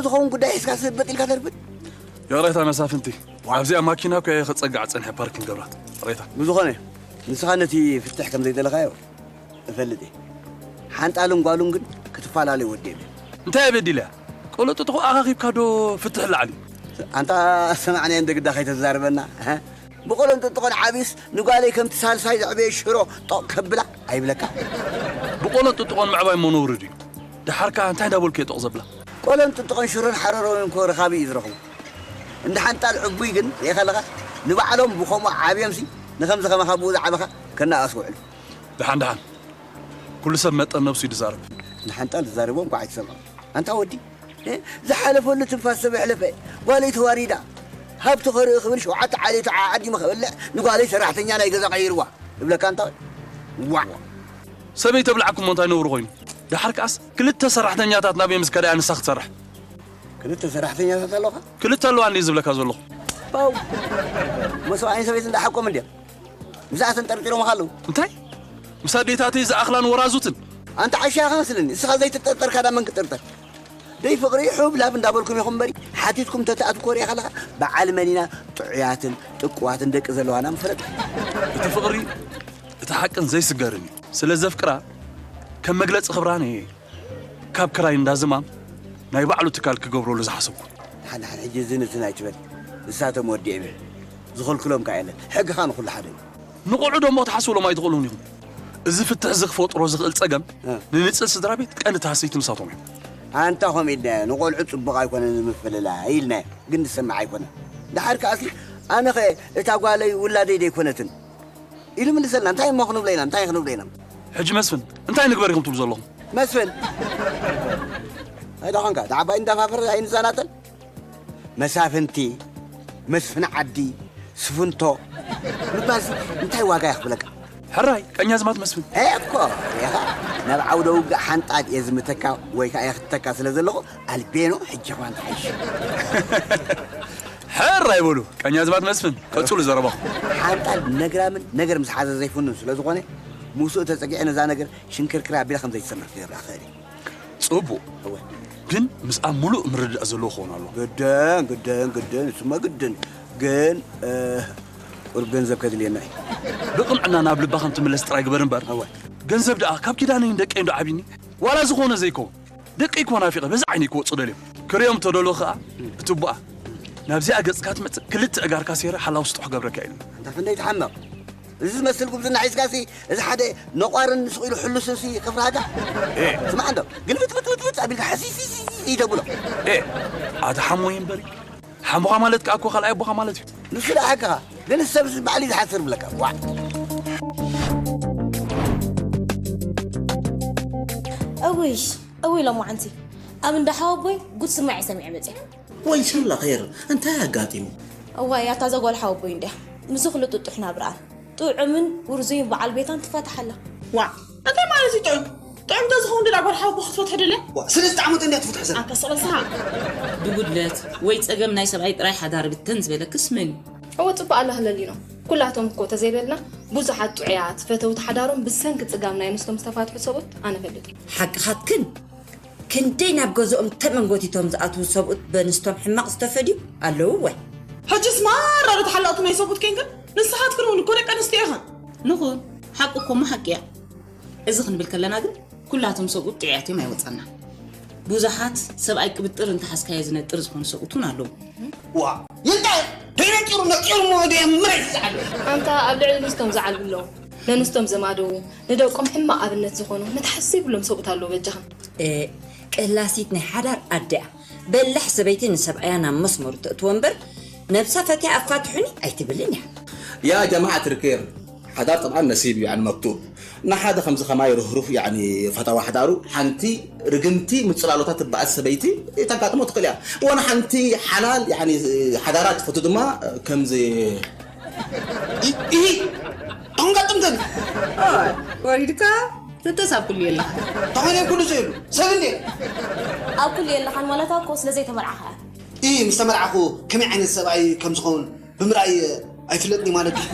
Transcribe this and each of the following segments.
ዝኸውን ጉዳይ ሒዝካ ስበጥ ኢልካ ተርፍድ። ይቕሬታ መሳፍንቲ፣ ኣብዚኣ ማኪና እኮ እየ ክጸግዓ ጸኒሐ ፓርክ ክንገብራ። ይቕሬታ። ብዝኾነ፣ ንስኻ ነቲ ፍትሕ ከም ዘይደለኻዮ እፈልጥ እየ። ሓንጣልን ጓሉን ግን ክትፈላለዩ ወዲኦም እዮም። እንታይ እየ በዲለያ? ቆለጥጥኹ ኣኻኺብካ ዶ ፍትሕ ላዕሊ? ኣንታ ሰማዕናዮ እንደ ግዳ ከይተዛርበና፣ እ? ብቆሎን ጥጥቖን ዓብዩስ ንጓለይ ከምቲ ሳልሳይ ዘዕበየ ሽሮ ጦቕ ከብላ ኣይብለካ? ብቆሎን ጥጥቖን ምዕባይ እሞ ነውሪ ድዩ? ደሓር ከኣ እንታይ እንዳበልኩ እየ ጦቕ ዘብላ? ቆሎን ጥጥቖን ሽሮን ሓረሮን እኮ ረኻቢ እዩ ዝረኽቡ። እንደ ሓንጣል ዕቡይ ግን ርኢኻ ኣለኻ? ንባዕሎም ብኸምኡ ዓብዮምሲ ንኸምዚ ከማኻ ብኡ ዝዓበኻ ከናኣሱ ውዕሉ። ደሓን ደሓን። ኩሉ ሰብ መጠን ነብሱ እዩ ዝዛረብ። ንሓንጣል ዝዛረቦ እንኳዕ ኣይትሰምዖ። ኣንታ ወዲ፣ እ? ዝሓለፈሉ ትንፋስ ሰብ የሕለፈ። ጓለይ ተዋሪዳ። ሃብቲ ከርኢ ክብል ሸውዓተ ዓሌቱ ዓዓዲሙ ከበልዕ ንጓለይ ሰራሕተኛ ናይ ገዛ ቀይርዋ። እብለካ ኣንታ ዋዕ። ሰበይ ተብልዓኩም እንታይ ነውሪ ኮይኑ? ደሓር ከኣስ ክልተ ሰራሕተኛታት ናበይ ምስ ከዳ ንሳ ክትሰርሕ? ክልተ ሰራሕተኛታት ኣለኻ? ክልተ ኣለዋ እንዴ ዝብለካ ዘለኹ? ባው። መሰብኣይን ሰበይትን ደሓቆም እንድዮም። ምስኣ ተንጠርጢሮም ኣለዉ። እንታይ? ምስ ኣዴታተይ ዝኣኽላን ወራዙትን? ኣንታ ዓሻ ኢኻ መስለኒ። ንስኻ ዘይተጠርጠርካ ዳ መን ክጥርጠር? ደይ ፍቕሪ ሑብ ላብ እንዳበልኩም ኢኹም እምበሪ፣ ሓቲትኩም ተትኣትዉ ኮ ሪኢኻ ኣለኻ። በዓል መን ኢና ጥዑያትን ጥቁዋትን ደቂ ዘለዋና ምፈለጥ። እቲ ፍቕሪ፣ እቲ ሓቅን ዘይስገርን እዩ። ስለ ዘፍቅራ፣ ከም መግለጺ ክብራን እየ ካብ ክራይ እንዳ ዝማም ናይ ባዕሉ ትካል ክገብረሉ ዝሓሰብኩ። ሓን ሓን ሕጂ ዝን ዝን ኣይትበል። ንሳቶም ወዲኦም እዮም። ዝኽልክሎም ከኣ የለን። ሕግኻ ንኹሉ ሓደ እዩ። ንቑዑ ደሞ ትሓስብሎም ኣይትኽእሉን ኢኹም። እዚ ፍትሕ እዚ ክፈጥሮ ዝኽእል ጸገም እ። ንንጽል ስድራ ቤት ቀንዲ ተሃሰይቲ ንሳቶም እዮም። ኣንታ ኸም ኢልናዮ ንቖልዑ ጽቡቕ ኣይኮነን ምፍልላይ ኢልናዮ፣ ግን ዝሰማዕ ኣይኮነን። ደሓር ከኣሲ ኣነኸ እታ ጓለይ ውላደይ ደይኮነትን ኢሉ ምልሰልና። እንታይ እሞ ክንብሎ ኢና? እንታይ ክንብሎ ኢና? ሕጂ መስፍን እንታይ ንግበር ኢኹም ትብሉ ዘለኹም? መስፍን ኣይዳ ኾንካ ደዓባይ እንዳፋፈረ ኣይንዛናጠል። መሳፍንቲ፣ መስፍን ዓዲ፣ ስፍንቶ ምባልሲ እንታይ ዋጋ የኽፍለካ? ሕራይ ቀኛዝማት መስፍን። ኤ እኮ ኢኻ ናብ ዓውደ ውግእ ሓንጣል እየ ዝምተካ ወይ ከዓ እየ ክትተካ ስለ ዘለኹ ኣልቤኖ ሕጂ ኸማን ተሓይሽ። ሕራይ በሉ ቀኛዝማት መስፍን፣ ቀጽሉ ዘረባኹም። ሓንጣል ነግራምን ነገር ምስ ሓዘ ዘይፍኑን ስለ ዝኾነ ምስኡ ተጸጊዐ ነዛ ነገር ሽንክርክር ኣቢለ ከም ዘይትሰምር ክገብራ ክኽእል እየ። ጽቡቕ። እወ። ግን ምስኣ ምሉእ ምርድዳእ ዘለዎ ክኸውን ኣለዎ። ግድን፣ ግድን፣ ግድን፣ እሱማ ግድን። ግን፣ እ፣ ቁሩብ ገንዘብ ከድልየና እዩ። ብቕንዕና ናብ ልባ ከም ትምለስ ጥራይ ግበር እምበር። እወ። ገንዘብ ደኣ ካብ ኪዳነይን ደቀይን ዶ ዓቢኒ? ዋላ ዝኾነ ዘይከውን። ደቀይ እኮ ናፊቐ በዚ ዓይነይ ክወጹ ደልዮም። ክርእዮም ተደሎ ከኣ፣ እቲ ቡኣ ናብዚኣ ገጽካ ትመጽእ ክልተ እጋርካ ሴረ ሓላው ስጡሕ ክገብረካ ኢሉ። ኣንታ ክንደይ ትሓመቕ። እዚ ዝመስል ጉብዝና ሒዝካሲ፣ እዚ ሓደ ነቋርን ስቕ ኢሉ ሕሉስንሲ ክፍርሃካ? ኤ። ስማዕ እንዶ፣ ግልብጥብጥብጥ ኣቢልካ ሕሲሲሲሲ ተብሎ። ኤ፣ ኣታ ሓሞይ እምበሪ። ሓሞኻ ማለት ከኣ እኮ ካልኣይ ኣቦኻ ማለት እዩ። ንሱ ደኣ ሓቅኻ፣ ግን ሰብሲ ባዕሉ እዩ ዝሓስር ብለካ። ዋዕ። እውይ፣ እውይ ሎማዓንቲ ኣብ እንዳ ሓወቦይ ጉድ ስማዕ ሰሚዐ መፅእ። ወይ ሰላ ኸይር፣ እንታይ ኣጋጢሙ? እዋይ፣ ኣታ እዛ ጓል ሓወቦይ እንድያ ምስ ኩሉ ጥጡሕ ናብርኣን ጥዑምን ውርዙይን በዓል ቤታን ትፋታሕ ኣላ። ዋዕ፣ እንታይ ማለት እዩ ጥዑም? ጥዑም እንተዝኸውን ድላ ጓል ሓወቦ ክትፈትሖ ደልያ? ዋዕ፣ ስለዚ ጣዕሞት እንድያ ትፍትሖ ዘላ። ኣታ ስቕ በል ስሓቕ። ብጉድለት ወይ ጸገም ናይ ሰብኣይ ጥራይ ሓዳር ብተን ዝበለክስ መን እዩ? እወ፣ ጽቡቕ ኣላህለሊኖ። ኩላቶም እኮ ተዘይበልና ብዙሓት ጥዑያት ፈተውቲ ሓዳሮም ብሰንኪ ጽጋም ናይ ኣንስቶም ዝተፋትሑ ሰብኡት ኣነ እፈልጥ እየ። ሓቅኻትክን ክንደይ ናብ ገዝኦም ተመን ጎቲቶም ዝኣትዉ ሰብኡት በንስቶም ሕማቕ ዝተፈድዩ ኣለዉ ወይ? ሕጅስ ማራ ዶ ተሓላቕቲ ናይ ሰብኡት ኬንክን? ንስኻትክን እውን እኮ ደቂ ኣንስትዮ ኢኽን። ንኹን፣ ሓቂ እኮ እሞ ሓቂ እያ። እዚ ክንብል ከለና ግን ኩላቶም ሰብኡት ጥዑያት እዮም ኣይወጸና። ብዙሓት ሰብኣይ ቅብጥር እንተሓዝካዮ ዝነጥር ዝኾኑ ሰብኡት እውን ኣለዉ። ዋ፣ ይንታይ? ተይነቂሩ ነቂሩ እሞ ወደ መሬት ዝዓሉ። ኣንታ ኣብ ልዕሊ ኣንስቶም ዝዓልቡ ኣለዉ። ነንስቶም ዘማደዉ፣ ንደቆም ሕማቕ ኣብነት ዝኾኑ፣ መትሓዚ ዘይብሎም ሰብኡት ኣለዉ በጃኻ። እ፣ ቅላሲት ናይ ሓዳር ኣደኣ። በላሕ ሰበይቲ ንሰብኣያ ናብ መስመሩ ተእትዎ እምበር፣ ነብሳ ፈትያ ኣፋትሑኒ ኣይትብልን እያ። ያ ጀማዓት ርኬር፣ ሓዳር ጠብዓን ነሲብ እዩ፣ ያዕኒ መክቱብ። ንሓደ ከምዚ ኸማይ ርህሩህ፣ ያዕኒ ፈታዊ ሓዳሩ፣ ሓንቲ ርግምቲ ምጽላሎታ ትበኣስ ሰበይቲ ተጋጥሞ ትኽእል እያ። ወን ሓንቲ ሓላል፣ ያዕኒ ሓዳራ ትፈቱ ድማ ከምዚ ኢ-፣ ኢሂ፣ ኣሁን ጋጥምተን። ኣይ፣ ወሪድካ ተተሳብ ኩሉ የለኻ። ተኾይነ ኩሉ ዘይብሉ፣ ሰብ እንዴ? ኣብ ኩሉ የለኻን ማለታ እኮ ስለ ዘይተመርዓኻ እያ። ኢ፣ ምስ ተመርዓኹ ከመይ ዓይነት ሰብኣይ ከም ዝኸውን ብምርኣይ ኣይፍለጥን እዩ ማለት ድዩ?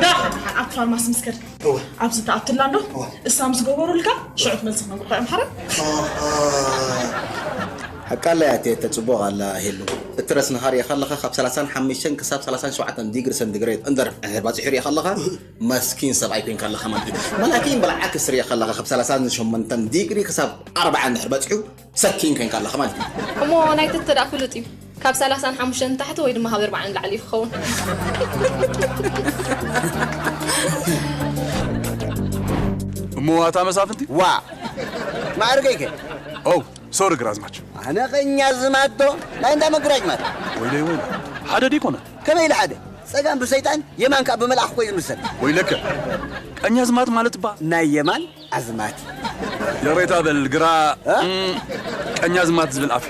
ዳ፣ ኣብቲ ፋርማሲ ምስ ከድካ፣ እወ። ኣብዚ ትኣትላ እንዶ፣ እወ። እሳ ምስ ገበሩልካ፣ ሽዑ ትመልሲ ክነግርካ እዮም፣ ሓረ? ኣሃ። ኣቃላይ ኣትየተ ጽቡቕ ኣላ ሄሉ። እቲ ረስንኻ ርኢኻ ኣለኻ፣ ካብ ሰላሳን ሓሙሽተን ክሳብ ሰላሳን ሸውዓተን ዲግሪ ሰንቲግሬድ እንድሕር ባጺሑ ርኢኻ ኣለኻ፣ መስኪን ሰብኣይ ኮይንካ ኣለኻ ማለት እዩ። መላኪን በልዓክስ ርኢኻ ኣለኻ፣ ካብ ሰላሳን ሸሞንተን ዲግሪ ክሳብ ኣርባዓ እንድሕር ባጺሑ ሰኪን ኮይንካ ኣለኻ ማለት እዩ። እሞ ናይቲ እተደኣ ፍሉጥ እዩ። ካብ ሰላሳን ሓሙሽተን ንታሕቲ ወይ ድማ ካብ ኣርባዓን ንላዕሊ እዩ ክኸውን። እሞ ዋታ መሳፍንቲ? ዋ! ማዕርገይከ? ኦ፣ ሶሪ ግራዝማች። ኣነ ቀኛዝማት ዶ? ናይ እንዳ መግራጅማት። ወይለይ፣ ወይለይ። ሓደ ዲኮነ? ከመይ ኢለ ሓደ? ጸጋም ብሰይጣን፣ የማን ከኣ ብመልኣኽ ኮይኑ ዝሰብ። ወይለከ። ቀኛዝማት ማለት እባ? ናይ የማን ኣዝማት። ይቕሬታ በል ግራ፣ እ? እም፣ ቀኛዝማት ዝብል ኣፍ።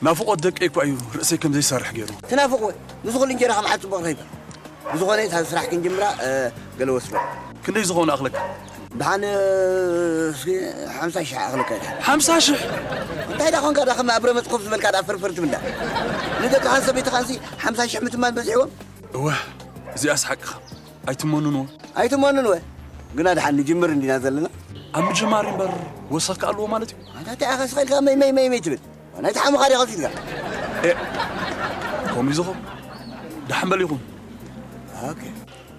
ናፍቖት ደቀይ እኳ እዩ ርእሰይ ከም ዘይሰርሕ ገይሩ። ትናፍቕ ወይ? ምስ ኩሉ እንጀራ ከም ዓጽቦ ረኺባ። ብዝኾነ፣ እታ ስራሕ ክንጅምራ፣ እ፣ ገለ ወስዶ። ክንደይ ዝኾነ ኣኽለካ? ደሓን፣ እ፣ እስኪ ሓምሳ ሽሕ ኣኽለካ። ሓምሳ ሽሕ? እንታይ ደኣ ኾንካ ደኣ ከም ኣብ ረመጽ ኮፍ ዝበልካ ደኣ ፍርፍር ትብል ደኣ? ንደቅኻን ሰበይትኻንሲ ሓምሳ ሽሕ ምትማን በዚሕዎም? እወ፣ እዚኣስ ሓቅኻ። ኣይትመኑንወ። ኣይትመኑንወ። ግና ደሓን ንጅምር እንዲና ዘለና። ኣብ ምጅማር እምበር ወሰኽካ ኣለዎ ማለት እዩ። ኣታ እንታይ ኣኸ ስቕ ኢልካ መይ መይ መይ መይ ትብል? ናይ ተሓሙኻ ዲኻ ወሲድካ? ኤ፣ ከምኡ እዩ ዝኸውን። ደሓን በል ይኹን። ኦኬ።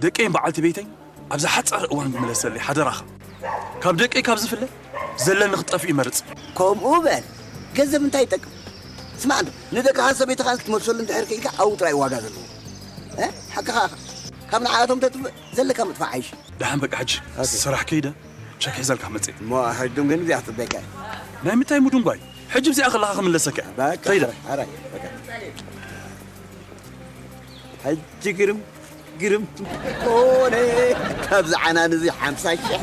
ደቀይን በዓልቲ ቤተይን ኣብ ዝሓጸረ እዋን ክምለሰለይ ሓደራኻ። ካብ ደቀይ ካብ ዝፍለ ዘለኒ ክጠፍእ ይመርጽ። ከምኡ በል። ገንዘብ እንታይ ይጠቅም? ስማዕ እንዶ፣ ንደቅኻን ሰበይትኻን ክትመልሰሉ እንድሕር ክኢልካ ኣብኡ ጥራይ ዋጋ ዘለዎ። እ? ሓቅኻ ኢኻ። ካብ ንዓኣቶም ተጥፍእ ዘለካ ምጥፋእ ዓይሽ። ደሓን በቃ ሕጂ ኦኬ። ስራሕ ከይደ ቸክ ሒዘልካ መጽእ። እሞ ሕጂ ግን እዚኣ ክትበካ። ናይ ምንታይ ምድንጓይ? ሕጂ ብዚኣ ከለኻ ክምለሰካ እየ። በቃ፣ ከይደ። ኣራይ፣ በቃ። ሕጂ ግርም፣ ግርም ኮነ። ካብዚ ዓናን እዚ ሓምሳ ሽሕ፣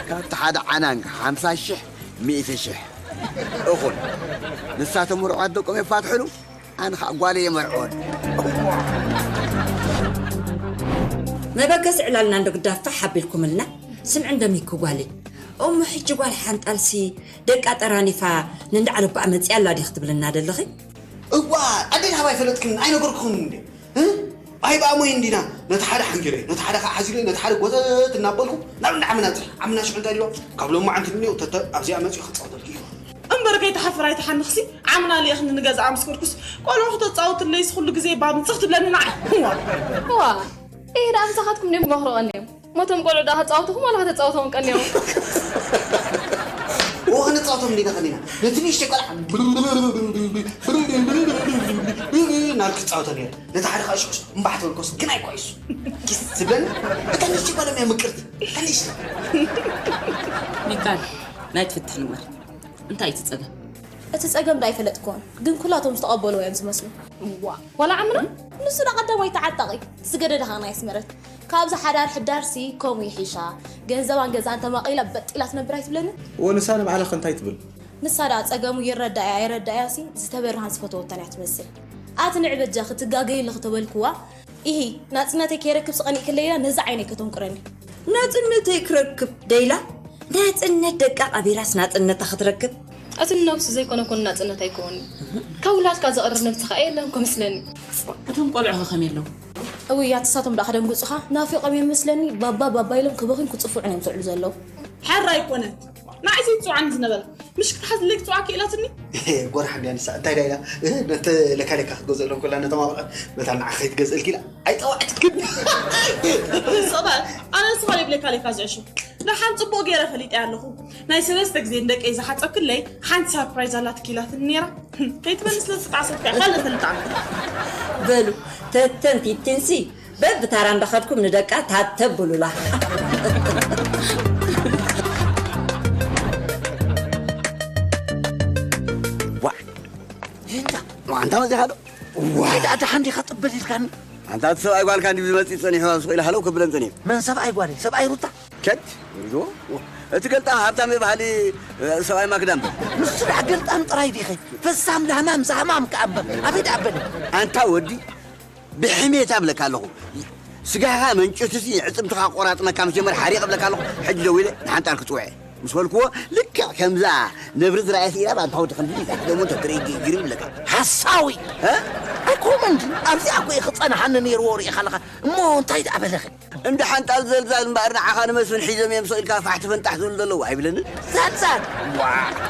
ካብቲ ሓደ ዓናን ሓምሳ ሽሕ፣ ሚእቲ ሽሕ። እኹል። ንሳቶም ምሩዓት ደቆም የፋትሕሉ፣ ኣነ ኸኣ ጓለይ የመርዕወሉ። መበገሲ ዕላልና እንዶ ግዳ ፋሕ ኣቢልኩምልና፣ ስምዒ እንዶ ሚኪ ጓለይ። እሞ ሕጂ ጓል ሓንጣልሲ ደቃ ጠራኒፋ ነንዳ ዓለባኣ መጺኣ ኣላ ድያ ክትብልና ደለኺ? እዋ፣ ኣደይ ሃባ ኣይፈለጥክን፣ ኣይነገርኩኹምን እንዴ? እ? ኣይብኣ ሞይ እንዲና፣ ነቲ ሓደ ሓንጊረ፣ ነቲ ሓደ ከዓ ሓዚለ፣ ነቲ ሓደ ጎተት እናበልኩ ናብ እንዳ ዓምና ጽሕ። ዓምና ሽዑ እንታይ ኢልዋ? ካብ ሎማዓንቲ ንኔው ተተ ኣብዚኣ መጺኡ ክጻወተልኪ እዩ። እምበር ከይትሓፍር ኣይትሓንኽሲ፣ ዓምና ልኢኽኒ ንገዝኣ ምስ ከድኩስ፣ ቆልዑ ክተጻውትለይስ ኩሉ ግዜ ባምጽኽ ትብለኒ ንዓይ። እዋ። እዋ፣ ኢሂ ደኣ ምሳኻትኩም ድዮም ክመኽሩ ቀንዮም? እሞ እቶም ቆልዑ ደኣ ከጻውቱኹም ዋላ ከተጻውቶም ቀንዮም? እዎ፣ ክንጻወቶም እንዲና ቀኒና። ነቲ ንእሽተይ ቆልዓ እናበልኩ ክጻወቶ ነይረ። ነቲ ሓደ ከዓ ሽዑ እምባሕ ተበልኮስ ግን ኣይኳይሱ። ኪስ ዝብለኒ፣ እታ ንእሽተይ ጓል እያ ምቅርቲ። እታ ንእሽተይ። ሚካል፣ ናይ ትፍትሕ ንበር። እንታይ እዩ እቲ ጸገም? እቲ ጸገም ዳ ኣይፈለጥክዎን፣ ግን ኩላቶም ዝተቐበልዎ እዮም ዝመስሉ። እዋ፣ ዋላ ዓምና? ንሱ ዳ ቀዳማይ ተዓጣቒ፣ ዝገደደ ኸኣ ናይ ኣስመረት። ካብዚ ሓዳር ሕዳርሲ ከምኡ ይሒሻ፣ ገንዘባን ገዛን ተማቒላ በጥ ኢላ ትነብር ኣይትብለንን? እወ፣ ንሳ ንባዕላ ኸ እንታይ ትብል? ንሳ ደኣ ጸገሙ ይረዳእያ ኣይረዳእያሲ ዝተበርሃን ዝፈተወታን እያ ትመስል። ኣቲ ንዒ በጃኺ ትጋገዪ ኣለኺ ተበልክዋ፣ ኢሂ፣ ናጽነተይ ከይረክብሲ ቀኒእክለይ ኢላ ነዛ ዓይነይ ከተንቁረኒ። ናጽነተይ ክረክብ ደይላ? ናጽነት ደቃ ቀቢራስ ናጽነታ ክትረክብ? እቲ ንነብሱ ዘይኮነ ኮን ናጽነት ኣይኮን። ካብ ውላድካ ዘቕርብ ነብስኻ የለን ኮ መስለኒ። እቶም ቆልዑ ኸ ከመይ ኣለዉ? እውይ ኣቲ ንሳቶም ደኣ ከደንግጹኻ ናፊቖም እዮም መስለኒ። ባባ ባባ ኢሎም ክበኽዩን ክጽፍዑን እዮም ዝውዕሉ ዘለዉ። ሕራይ ኣይኮነን። ንዓይ ዘይትጽውዓኒ ዝነበረ ምሽ ክትሓዝለይ ክጽውዓ ክኢላትኒ። ጎራሕ እንድያ ንሳ እንታይ ዳ ኢላ? ነቲ ለካሌካ ክትገዝእሎም ከላ ነቶም ኣቑሑት መታን ንዓኻ ከይትገዝእልኪ ኢላ ኣይጸዋዕትክን። ሰብኣይ ኣነ ንስኻ ዘይብለካ ለካ ዝዕሹ ደሓን ጽቡቕ ገይረ ፈሊጠያ ኣለኹ። ናይ ሰለስተ ግዜ ንደቀይ ዝሓጸብክለይ ሓንቲ ሳርፕራይዝ ኣላትኪ ኢላትኒ ነይራ። ከይትበኒ ስለ ዝተዓሰብካ ኢኻ ለፈልጣ። በሉ ተተን ቲቲንሲ በብታራ እንዳኸድኩም ንደቃ ታተብሉላ። ዋዕ እንታ ዋንታ መዚኻ ዶ ዋዕ ኣታ ሓንዲኻ ጥበል ኢልካኒ ኣንታ እቲ ሰብኣይ ጓልካ እንዲ ዝመፅእ ፀኒሑ ኣብ ስቕ ኢለ ሃለው ከብለን ፀኒሑ መን ሰብኣይ ጓለይ ሰብኣይ ሩታ ከድ ሪዶ እቲ ገልጣም ሃብታም ባህሊ ሰብኣይ ማክዳ እምበር ንሱ ደኣ ገልጣም ጥራይ ዲኸ ፈሳም ላህማም ዛህማም ከኣ እምበር ኣበይ ደኣ በለ ኣንታ ወዲ ብሕሜት ኣብለካ ኣለኹ ስጋኻ መንጭቱሲ ዕፅምትኻ ቆራጥመካ ምስ ጀመር ሓሪቕ እብለካ ኣለኹ ሕጂ ደዊለ ንሓንጣል ክፅውዐ ምስ በልክዎ ልክዕ ከምዛ ነብሪ ዝረኣየት ኢላ ባንታ ወዲ ከምዚ ኢላ ደሞ እንተትርኢ ግርም ይብለካ ሓሳዊ እ? ኣይኮ ኮመንድ ኣብዚኣ እኮ እዩ ክጸንሓኒ ነይርዎ። ርኢኻ ኣለኻ እሞ እንታይ ደኣ በለኺ? እንደ ሓንጣል ዘልዛል እምበኣር ንዓኻ ንመስፍን ሒዞም እዮም ሰው ኢልካ ፋሕቲ ፈንጣሕ ዝብሉ ዘለዉ ኣይብለንን። ዘልዛል ዋ፣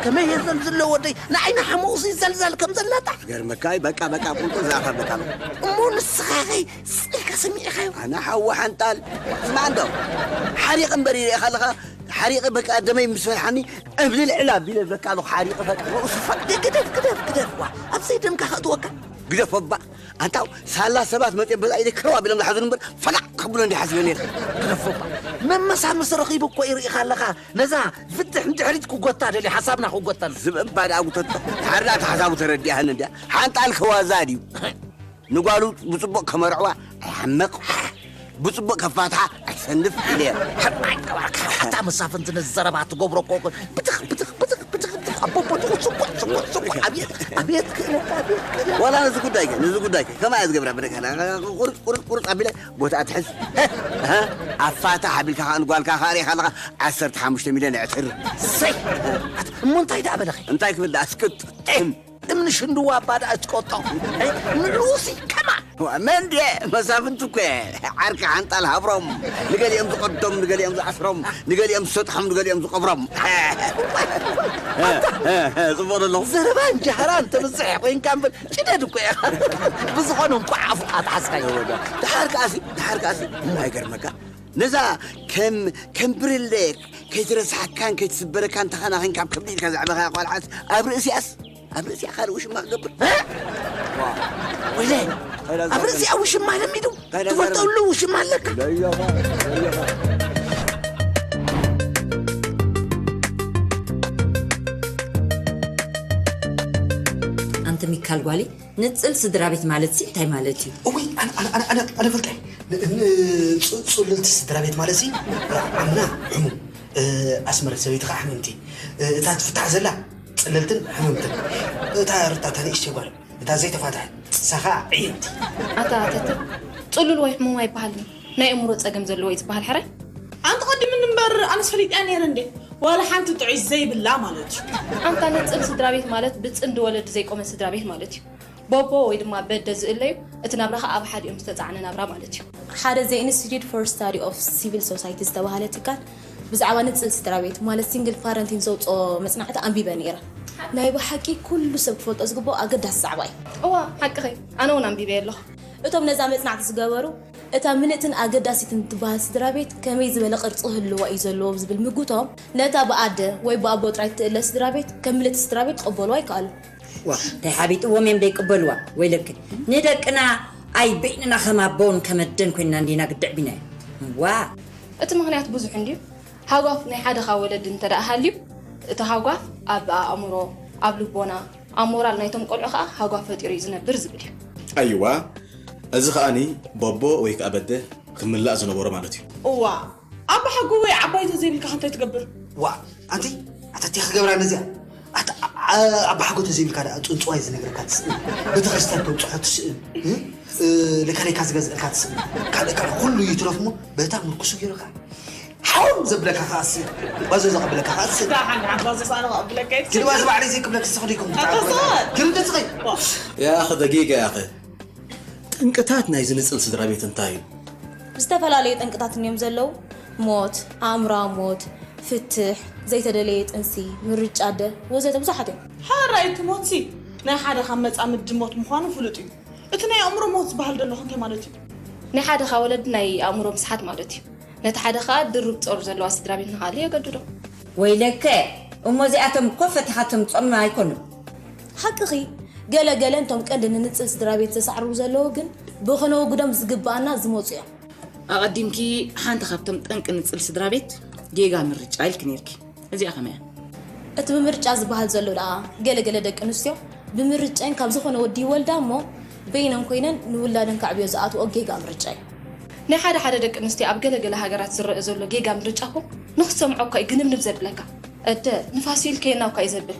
ከመይ እየ ዘልዝሎ ወደይ? ንዓይ ንሓሙኡ ሲ ዘልዛል ከም ዘላታ። ገርመካይ በቃ በቃ ቁንጥር ዝኣኻ በቃ። እሞ ንስኻ ኸይ ስኢልካ ሰሚዕኻዮ? ኣነ ሓዊ ሓንጣል ስማዕ እንዶ ሓሪቕ እምበር ይርእኻ ኣለኻ። ሓሪቕ በቃ ደመይ ምስ ፈርሓኒ እብሊ ልዕል ኣቢለ በቃ ኣለኹ ሓሪቕ በቃ ርእሱ ፈቅ ግደፍ ግደፍ ግደፍ ዋ፣ ኣብዘይ ደምካ ከእትወካ። ግደፎ እባ ኣንታው ሳላ ሰባት መጽኦም በዛ ኢደ ክረው ኣቢሎም ዝሓዙ እምበር ፈላዕ ክብሎ እንዲ ሓሲበ ነይረ። ግደፎ እባ መመሳምስ ረኺቡ እኮ ይርኢኻ ኣለኻ። ነዛ ፍትሕ ንድሕሪት ክጎታ ደልዩ ሓሳብና ክጎተና። ዝብእባ ደኣ ጉተቶ። ድሓር ደኣ ተሓሳቡ ተረዲኣኒ እንድያ። ሓንጣል ከዋዛ ድዩ? ንጓሉ ብጽቡቕ ከመርዕዋ ኣይሓምቕ። ብጽቡቕ ከፋትሓ ኣይሰንፍ ኢለ እየ። ሕማይ ገባርካ። ኣታ መሳፍንቲ ነዚ ዘረባ ትገብሮ እኮ ብትኽ ብትኽ ብትኽ ብትኽ ብትኽ ኣቦቦ ትኹ ስኩዕ ስኩዕ ስኩዕ። ኣብየት ኣብየት ክእለት ኣብየት ክእለት። ዋላ ነዚ ጉዳይ ከ ነዚ ጉዳይ ከ ከማይ እያ ዝገብራ ብደካ ቁርጥ ቁርጥ ቁርጥ ኣቢለ ቦታ ኣትሕዝ። ኣፋታ ሓቢልካ ከኣ ንጓልካ ከኣ ሪኢኻ ኣለኻ ዓሰርተ ሓሙሽተ ሚልዮን ኣዕትር። ሰይ እሞ እንታይ ደኣ በለኺ? እንታይ ክብል ደኣ ስቅጥ ጥም። እምኒ ሽንድዋ እባ ደኣ ትቆጦ። ንዑሲ ከማን። መን ድየ መሳፍንቲ እኮ እየ። ዓርኪ ሓንጣል ሃብሮም ንገሊኦም ዝቐዶም ንገሊኦም ዝኣስሮም ንገሊኦም ዝሰጥሖም ንገሊኦም ዝቐብሮም። ጽቡቕ ኣለኹ። ዘረባን ጃህራን ተብዝሕ ኮይንካ እምበር ጭደድ እኮ እየ። ብዝኾነ እንኳዕ ኣፉ ኣትሓዝካዮ። ድሓር ከኣሲ ድሓር ከኣሲ እሞ ኣይገርመካ ነዛ ከም ከም ብርለ ከይትረስሓካን ከይትስበረካን ተኸናኺንካ ኣብ ከብዲ ኢልካ ዘዕበኻያ ቆልዓስ ኣብ ርእሲኣስ ኣብ ርእሲኣ ካልእ ውሽማ ክገብር። ወይለ ኣብ ርእሲኣ ውሽማ ለሚዱ ትፈልጠሉ ውሽማ ኣለካ። ኣንቲ ሚካል ጓሊ ንጽል ስድራ ቤት ማለት ሲ እንታይ ማለት እዩ? እውይ ኣነ ኣነ ኣነ ኣነ ኣነ ፈልጠ ጽሉልቲ ስድራ ቤት ማለት ሲ ዓምና ሕሙም ኣስመረት ሰበይቲ ከዓ ሕምምቲ እታ ትፍታሕ ዘላ ጽልልትን ሕምምትን እታ ርታታ ንእሽተይ ጓል እታ ዘይተፋትሐት ንሳ ከዓ ዕይንቲ። ኣታ ተተ ጽሉል ወይ ሕሙም ኣይበሃልን ናይ እምሮ ጸገም ዘለዎ እዩ ዝበሃል ሕራይ። ኣንቲ ቀዲምኒ እምበር ኣነስ ፈሊጠያ ነይረ እንዴ ዋላ ሓንቲ ጥዑይ ዘይብላ ማለት እዩ። ኣንታ ንጽል ስድራቤት ማለት ብጽምዲ ወለዲ ዘይቆመ ስድራቤት ማለት እዩ። ቦቦ ወይ ድማ በደ ዝእለዩ እቲ ናብራ ከኣ ኣብ ሓዲኦም ዝተጻዕነ ናብራ ማለት እዩ። ሓደ The Institute for Study of Civil Society ዝተባህለ ትካል ብዛዕባ ንጽል ስድራቤት ማለት ሲንግል ፓረንቲንግ ዘውጽኦ መጽናዕቲ ኣንቢበ ነይረ። ናይ ብሓቂ ኩሉ ሰብ ክፈልጦ ዝግብኦ ኣገዳሲ ዛዕባ እዩ። እዋ ሓቅኺ ኣነ እውን ኣንቢበዮ ኣለኹ። እቶም ነዛ መጽናዕቲ ዝገበሩ እታ ምልእትን ኣገዳሲትን እትበሃል ስድራቤት ከመይ ዝበለ ቅርጺ ክህልዋ እዩ ዘለዎ ዝብል ምጉቶም ነታ ብኣደ ወይ ብኣቦ ጥራይ እትእለ ስድራቤት ከም ምልእቲ ስድራቤት ክቕበልዋ ይከኣሉ። ዋ እንታይ ሓቢጥዎም እዮም ደይቅበልዋ ወይለኪ ንደቅና ኣይ በይንና ከም ኣቦን ከም ኣደን ኮይንና እንዲና ግዲ ኣዕቢናዮም ዋ። እቲ ምኽንያት ብዙሕ እንድዩ። ሃጓፍ ናይ ሓደ ካብ ወለዲ እንተ ደኣ ሃልዩ እቲ ሃጓፍ ኣብ ኣእምሮ፣ ኣብ ልቦና፣ ኣብ ሞራል ናይቶም ቆልዑ ከኣ ሃጓፍ ፈጢሩ እዩ ዝነብር ዝብል እዩ። ኣይዋ እዚ ከኣኒ ቦቦ ወይ ከኣ በደ ክምላእ ዝነበሮ ማለት እዩ። እዋ ኣባሓጎ ወይ ዓባይ ተዘይብልካ ከ እንታይ ትገብር? ዋእ ኣንቲ ኣታ ታይ ክገብራ ነዚኣ ኣታ ኣባሓጎ ተዘይብልካ ደኣ ጽንጽዋይ ዝነግረካ ትስእን ቤተክርስትያን ተብጽሖ ትስእን ለካለይካ ዝገዝእልካ ትስእን ካልእ ካልእ ኩሉ ይትረፍ እሞ በታ ምርኩሱ ገይሩካ ሓው ዘብለካ ከኣ ትስእን ባዞ ዘቐብለካ ከኣ ትስእን ደሓን ደሓን ባዞ ሰኣነ ከቐብለካ ይትስእን ግድባ ዝባዕለይ ዘይቅብለክ ዝስኽዶ ኢኩም ትዓርቁ ግርም ደጽኸይ ያኸ ደጊጋ ያኸ ጠንቅታት ናይዚ ንጽል ስድራ ቤት እንታይ እዩ? ዝተፈላለዩ ጠንቅታት እንዮም ዘለዉ፣ ሞት፣ ኣእምሮኣዊ ሞት፣ ፍትሕ፣ ዘይተደለየ ጥንሲ፣ ምርጫ ኣደ ወዘተ ብዙሓት እዮም። ሕራይ እቲ ሞትሲ ናይ ሓደ ካብ መጻምዲ ሞት ምዃኑ ፍሉጥ እዩ። እቲ ናይ ኣእምሮ ሞት ዝበሃል ደለኹ እንታይ ማለት እዩ? ናይ ሓደ ካብ ወለዲ ናይ ኣእምሮ ምስሓት ማለት እዩ። ነቲ ሓደ ከኣ ድሩብ ጾር ዘለዋ ስድራ ቤት ንኽኣሊ የገድዶ። ወይለከ እሞ እዚኣቶም እኮ ፈቲኻ ተምጾም ኣይኮኑን። ሓቅኺ ገለ ገለ እንቶም ቀንዲ ንንጽል ስድራ ቤት ዘሳዕርሩ ዘለዉ ግን ብኽነወግዶም ዝግብኣና ዝመጹ እዮም። ኣቐዲምኪ ሓንቲ ካብቶም ጠንቂ ንጽል ስድራ ቤት ጌጋ ምርጫ ኢልኪ ነይርኪ። እዚኣ ከመይ እያ? እቲ ብምርጫ ዝበሃል ዘሎ ደኣ ገለ ገለ ደቂ ኣንስትዮ ብምርጨን ካብ ዝኾነ ወዲ ይወልዳ እሞ በይነን ኮይነን ንውላደን ከዕብዮ ዝኣትወኦ ጌጋ ምርጫ እዩ። ናይ ሓደ ሓደ ደቂ ኣንስትዮ ኣብ ገለ ገለ ሃገራት ዝረአ ዘሎ ጌጋ ምርጫ እኮ ንኽትሰምዖ እኳ እዩ ግንብንብ ዘብለካ። ኣደ ንፋስ ኢልከየና እኳ እዩ ዘብል።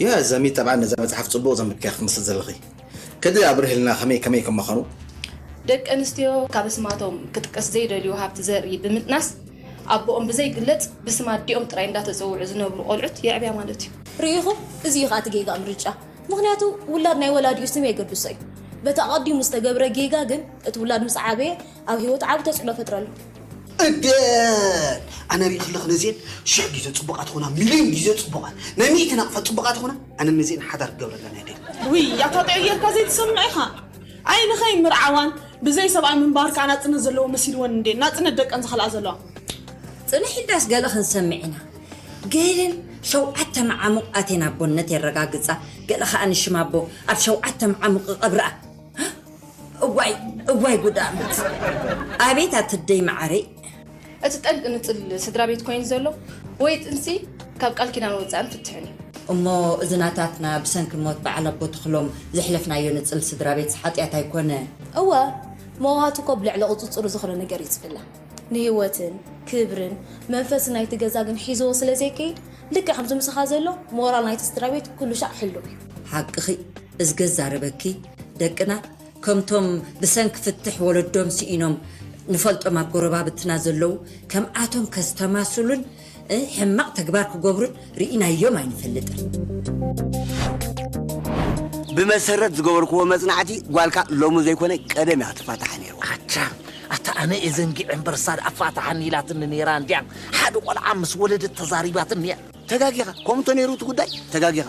ያ ዘሚ ጠብዓ ነዛ መጽሓፍ ጽቡቕ ዘንብብክያ ክትመስል ዘለኺ። ከዲ ኣብርህልና ከመይ ከመይ ከም ምዃኑ። ደቂ ኣንስትዮ ካብ ኣስማቶም ክጥቀስ ዘይደልዩ ሃብቲ ዘርኢ ብምጥናስ ኣቦኦም ብዘይግለጽ ብስም ኣዲኦም ጥራይ እንዳተጸውዑ ዝነብሩ ቆልዑት የዕብያ ማለት እዩ። ርኢኹም? እዚ እዩ ከኣ እቲ ጌጋ ምርጫ። ምኽንያቱ ውላድ ናይ ወላዲኡ ስም የገድሶ እዩ። በቲ ኣቐዲሙ ዝተገብረ ጌጋ ግን እቲ ውላድ ምስ ዓበየ ኣብ ህይወት ዓቢ ተጽዕኖ ፈጥረሉ። እደ ኣነ ሪኢ ከለኹ ነዚአን ሽሕ ግዜ ጽቡቓት ኾና፣ ሚልዮን ግዜ ጽቡቓት፣ ናይ ሚእቲ ናቕፋ ጽቡቓት ኾና፣ ኣነ ነዚአን ሓዳር ክገብረለን ኣይደልን። ውይ፣ ኣታ ጥዑይ ጌርካ ዘይትሰምዕ ኢኻ። ኣይ ንኸይ ምርዓዋን ብዘይ ሰብኣይ ምንባር ከኣ ናጽነት ዘለዎ መሲልወን እንዴ ናጽነት ደቀን ዝኸልኣ ዘለዋ። ጽንሕ ኢልዳስ ገለ ክንሰምዕ ኢና። ገለን ሸውዓተ መዓሙቕ ኣቴን ኣቦነት የረጋግጻ፣ ገለ ኸኣ ንሽም ኣቦ ኣብ ሸውዓተ መዓሙቕ ይቐብርኣ። እዋይ እዋይ ጉዳምት። ኣቤት ኣትደይ መዓረይ። እቲ ጠንቂ ንጽል ስድራ ቤት ኮይኑ ዘሎ ወይ ጥንሲ ካብ ቃል ኪዳን ወጻእን ፍትሕን እዩ። እሞ እዚ ናታትና ብሰንኪ ሞት በዓል ኣቦ ተኽሎም ዘሕለፍናዮ ንጽል ስድራ ቤት ሓጢኣት ኣይኮነ። እወ መዋቱ እኮ ብልዕሊ ቁጽጽሩ ዝኽሎ ነገር እዩ ዝፍለ። ንህይወትን ክብርን መንፈስን ናይቲ ገዛ ግን ሒዝዎ ስለ ዘይከይድ ልክዕ ከምዚ ምሳኻ ዘሎ ሞራል ናይቲ ስድራ ቤት ኩሉ ሻዕ ሕሉው እዩ። ሓቅኺ እዝገ ዛረበኪ ደቅና ከምቶም ብሰንኪ ፍትሕ ወለዶም ስኢኖም ንፈልጦም ኣብ ጎረባብትና ዘለዉ ከምኣቶም ከስተማስሉን ሕማቕ ተግባር ክገብሩን ርኢናዮም ኣይንፈልጥን። ብመሰረት ዝገበርክዎ መጽናዕቲ ጓልካ ሎሚ ዘይኮነ ቀደም እያ ክትፋታሕ ነይርዋ። ኣቻ ኣታ ኣነ እየ ዘንጊዐ እምበር እሳ ደኣ ፋታሓኒ ኢላትኒ ነይራ እንድያ። ሓደ ቆልዓ ምስ ወለደት ተዛሪባትኒ እያ። ተጋጊኻ፣ ከምኡ እንተነይሩ እቲ ጉዳይ ተጋጊኻ።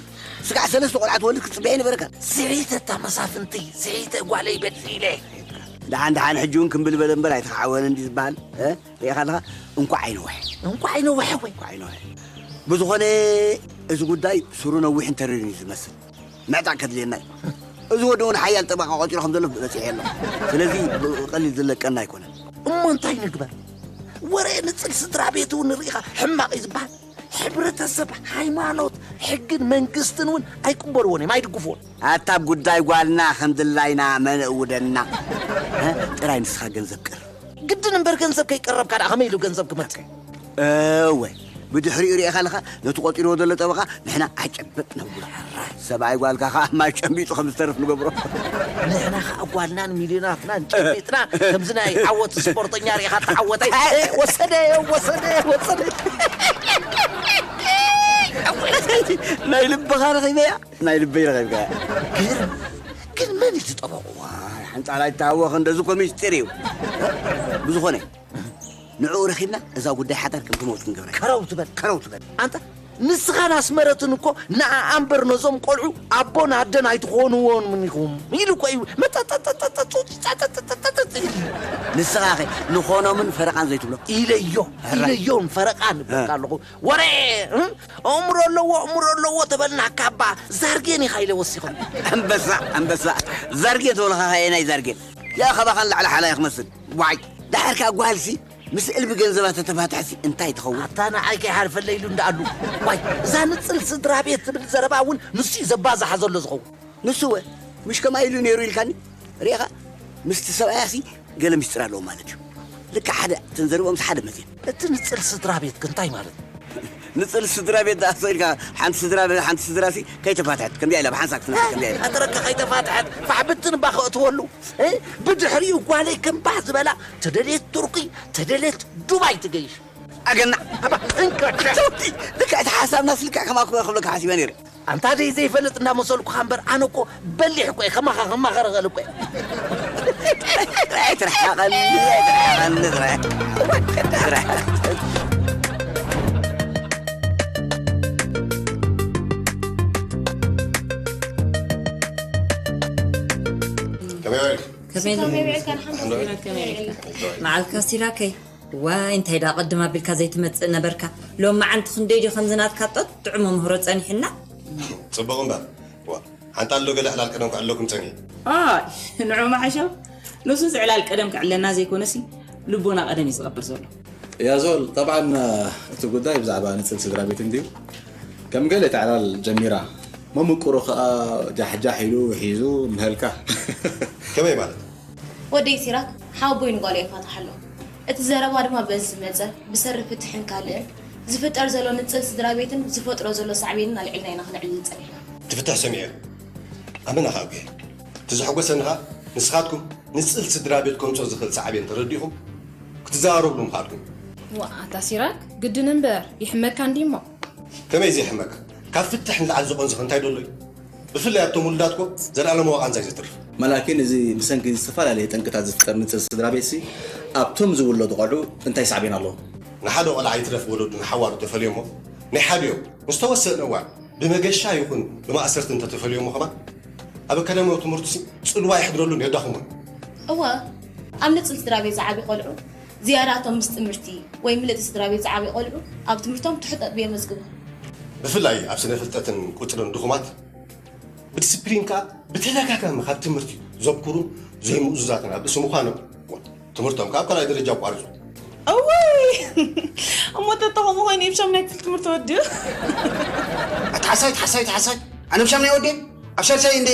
ስጋዕ ሰለስተ ቆልዓ ትወልድ ክትጽበ ኣይነበረካን። ስዒተ እታ መሳፍንቲ፣ ስዒተ ጓለይ በዲለ። ደሓን ደሓን ሕጂ እውን ክምብል በለ እምበር ኣይተኻዕወነን ድዩ ዝበሃል? እ? ርኢኻ ኣለኻ? እንኳዕ ኣይነውሐ። እንኳዕ ኣይነውሐ ወይ? እንኳዕ ኣይነውሐ። ብዝኾነ እዚ ጉዳይ ሱሩ ነዊሕን ተሪርን እዩ ዝመስል። ምዕጣቕ ከድልየና እዩ። እዚ ወዲ እውን ሓያል ጠበቓ ቆጺሩ ከም ዘሎ በጺሐ ኣለኹ። ስለዚ ብቐሊል ዝለቀና ኣይኮነን። እሞ እንታይ ንግበር? ወረ ንጽል ስድራ ቤት እውን ንርኢኻ ሕማቕ እዩ ዝበሃል። ሕብረተሰብ፣ ሃይማኖት፣ ሕግን መንግስትን እውን ኣይቅበልዎን እዮም፣ ኣይድግፍዎን። ኣታ ኣብ ጉዳይ ጓልና ከም ድላይና መን እውደና? እ? ጥራይ ንስኻ ገንዘብ ቅር። ግድን እምበር ገንዘብ ከይቀረብካ ደኣ ከመይ ኢሉ ገንዘብ ክመጽእ? እወ ብድሕሪኡ ርኢኻ ኣለኻ ነቲ ቆጺርዎ ዘሎ ጠበቓ ንሕና ኣጨበጥ ነብሎ። ሰብኣይ ጓልካ ኸዓ ማይ ጨሚጡ ከም ዝተርፍ ንገብሮ። ንሕና ኸዓ ጓልናን ሚልዮናትናን ጨቢጥና ከምዚ ናይ ዓወት ስፖርተኛ ርኢኻ ተዓወተ። ወሰደ ወሰደ ወሰደ። ናይ ልብኻ ረኺበያ። ናይ ልበይ ረኺብካ። ግን ግን መን እዩ ጠበቑ? ዋይ ሓንጻል ኣይተሃወኽን፣ ደዚ እኮ ሚስጢር እዩ። ብዝኾነ ንዕኡ ረኺብና እዛ ጉዳይ ሓዳር ከም ትመውት ክንገብራ። ከረው ትበል፣ ከረው ትበል። ኣንታ ንስኻን ኣስመረትን እኮ ንዓኣ እምበር ነዞም ቆልዑ ኣቦን ኣደን ኣይትኾንዎምን ኢኹም ኢሉ እኮ እዩ መጠጠጠጠጠጡጢጣጠጠጠጠጥ ኢሉ። ንስኻ ኸ ንኾኖምን ፈረቓን ዘይትብሎ? ኢለዮ ኢለዮን ፈረቓን እብለካ ኣለኹ። ወረ እምሮ ኣለዎ እምሮ ኣለዎ ተበልና ካባ ዛርጌን ኢኻ ኢለ ወሲኾም። ኣንበሳ ኣንበሳ ዛርጌን ተበልኻ ኸየናይ ዛርጌን ያ ኸባኻን ላዕሊ ሓላይ ክመስል ዋይ ዳሕር ካብ ጓልሲ ምስ እልቢ ገንዘባ ተተፋትሐሲ እንታይ ትኸውን? ኣታ ንዓይ ከይሓልፈለይ ኢሉ እንዳኣሉ ዋይ እዛ ንጽል ስድራ ቤት ትብል ዘረባ እውን ንሱ እዩ ዘባዝሓ ዘሎ ዝኸውን። ንሱ ወ ምሽ ከማይ ኢሉ ነይሩ ኢልካኒ ርኢኻ ምስቲ ሰብኣያሲ ገለ ሚስጥር ኣለዎ ማለት እዩ። ልክዕ ሓደ እተን ዘረብኦምስ ሓደ መፅየን። እቲ ንፅል ስድራ ቤት ግን እንታይ ማለት እዩ? ንፅል ስድራ ቤት ዝኣሰር ኢልካ ሓንቲ ስድራ ቤት ሓንቲ ስድራሲ ከይተፋትሐት ከምዚኣ ኢላ ብሓንሳብ ክትነሳ ከምዚኣ ኢላ። ቀጥረካ ከይተፋትሐት ፋሕ ብትን እባ ከእትወሉ እ? ብድሕሪኡ ጓለይ ከም ባህ ዝበላ ተደልየት ቱርኪ ተደልየት ዱባይ ትገይሽ። ኣገናዕ ኣባ እንቀደ ልክዕ እቲ ሓሳብናስ ልክዕ ከማኹ ክብለካ ሓሲበ ነይረ። ኣንታ ደይ ዘይፈልጥ እንዳመሰልኩኻ እምበር ኣነ እኮ በሊሕ እኮ እየ ከማኻ ከማኸር እኽእል እኮ እየ። ኣይትርሓቐኒ ኣይትርሓቐኒ ጥራይ ከመይ ከመይ ከመይ ከመይ መዓልካ ሲራከይ ዋይ እንታይ ደኣ ቅድም ኣቢልካ ዘይትመጽእ ነበርካ ሎሚ መዓንቲ ክንደይ ድዩ ከምዚ ናትካ ጦት ጥዑም ምህሮ ጸኒሕና ጽቡቕ እምበር ዋ ሓንታ ኣሎ ገለ ዕላል ቀደም ክዕለኩም ጸኒሑ ኣይ ንዑ መሓሸው ንሱስ ዕላል ቀደም ክዕለና ዘይኮነሲ ልቦና ቀደም እዩ ዝቐብር ዘሎ ያዞል ጠብዓን እቲ ጉዳይ ብዛዕባ ንጽል ስድራ ቤት እንድዩ ከም ገለ ተዕላል ጀሚራ መምቅሩ ከኣ ጃሕጃሕ ኢሉ ሒዙ ምሀልካ ከመይ ማለት ወደይ ሲራክ ሓወቦይ ንጓሉ የፋትሓ ኣሎ። እቲ ዘረባ ድማ በዚ ዝመጸ ብሰሪ ፍትሕን ካልእን ዝፍጠር ዘሎ ንጽል ስድራ ቤትን ዝፈጥሮ ዘሎ ሳዕቤንን ኣልዒልና ኢና ክነዕልል ጸኒሕና። እቲ ፍትሕ ሰሚዐዮ ኣመና ከኣ ጒሀ። እቲ ዘሐጎሰኒ ከኣ ንስኻትኩም ንጽል ስድራ ቤት ከምጽኦ ዝኽእል ሳዕቤን ተረዲእኹም ክትዘራረብሉ ምኽኣልኩም እዩ። ዋእ ኣታ ሲራክ ግድን እምበር ይሕመካ እንድዩሞ። ከመይ ዘየሕመካ? ካብ ፍትሕ ንላዕሊ ዘቐንዝኸ እንታይ ደሎ እዩ? ብፍላይ ኣብቶም ውሉዳት እኮ ዘለኣለማዊ ቃንዛ እዩ ዘትርፍ። መላኪን እዚ ብሰንኪ ዝተፈላለየ ጠንቅታት ዝፍጠር ንጽል ስድራ ቤትሲ ኣብቶም ዝውለዱ ቆልዑ እንታይ ሳዕቤን ኣለዎ? ንሓደ ቆልዓ ይትረፍ ወለዱ ንሓዋሩ ተፈልዮሞ ናይ ሓዲኦም ንዝተወሰነ እዋን ብመገሻ ይኹን ብማእሰርቲ እንተተፈልዮሞ ከማን ኣብ ኣካዳሚያዊ ትምህርቱሲ ጽልዋ ይሕድረሉን የዳኽሞን። እወ፣ ኣብ ንጽል ስድራ ቤት ዝዓብዩ ቆልዑ ዝያዳቶም ምስ ጥምርቲ ወይ ምልእቲ ስድራ ቤት ዝዓብዩ ቆልዑ ኣብ ትምህርቶም ትሑት ነጥቢ የመዝግቡ። ብፍላይ ኣብ ስነ ፍልጠትን ቁጽርን ድኹማት ብዲስፕሊን ከኣ ብተደጋጋሚ ካብ ትምህርቲ ዘብኩሩን ዘይምእዙዛትን ኣብ ርእሲ ምዃኖም ትምህርቶም ካብ ካልኣይ ደረጃ ኣቋሪጹ። እወይ እሞ ተተኸሙ ኮይኑ ብሻም ናይ ክፍል ትምህርቲ ወዲኡ። ኣትሓሳይ ትሓሳይ ትሓሳይ ኣነ ብሻም ናይ ወዴ ኣብ ሻድሻይ እንደ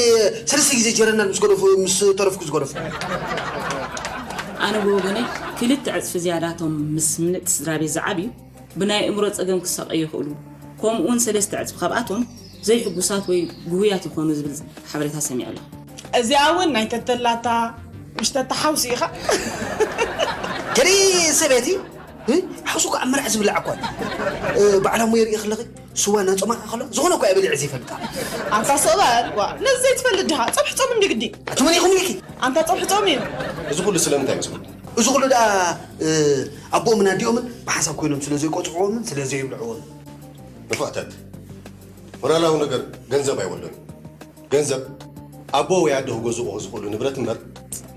ሰለስተ ግዜ ጀረናል ምስ ገደፉ ምስ ተረፍኩ ዝገደፉ። ኣነ ብወገነይ ክልተ ዕፅፊ ዝያዳቶም ምስ ምንእቲ ስድራ ቤት ዝዓብዩ ብናይ ኣእምሮ ፀገም ክሳቐዩ ይኽእሉ። ከምኡውን ሰለስተ ዕፅፊ ካብኣቶም ዘይሕጉሳት ወይ ግጉያት ይኾኑ ዝብል ሓበሬታ ሰሚዐ ኣለኹ። እዚኣ እውን ናይ ተተላታ ምሽ ተተሓውሲ ኢኻ። ገሪ ሰበይቲ ሓውሱ እኮ ኣብ መርዓ ዝብላዕ እኳ ባዕላ ሞ የርኢ ከለኺ ስዋ እናፀማቐ ከሎ ዝኾነ እኳ የበሊዕ ዘይፈልጣ። ኣንታ ሰባል ዋ ነዚ ዘይትፈልጥ ድኻ ፀብሒ ፆም እንዲ ግዲ። ኣትመን ኢኹም ኢልኪ። ኣንታ ፀብሒ ፆም እዩ። እዚ ኩሉ ስለምንታይ እዩ ዝኹሉ? እዚ ኩሉ ደኣ ኣቦኦምን ኣዲኦምን ብሓንሳብ ኮይኖም ስለ ዘይቆፅዕዎምን ስለ ዘይብልዕዎምን። ንፉዕተት ሞራላዊ ነገር ገንዘብ ኣይወልዶን እዩ። ገንዘብ ኣቦ ወይ ኣዶ ክገዝእዎ ዝኽእሉ ንብረት እምበር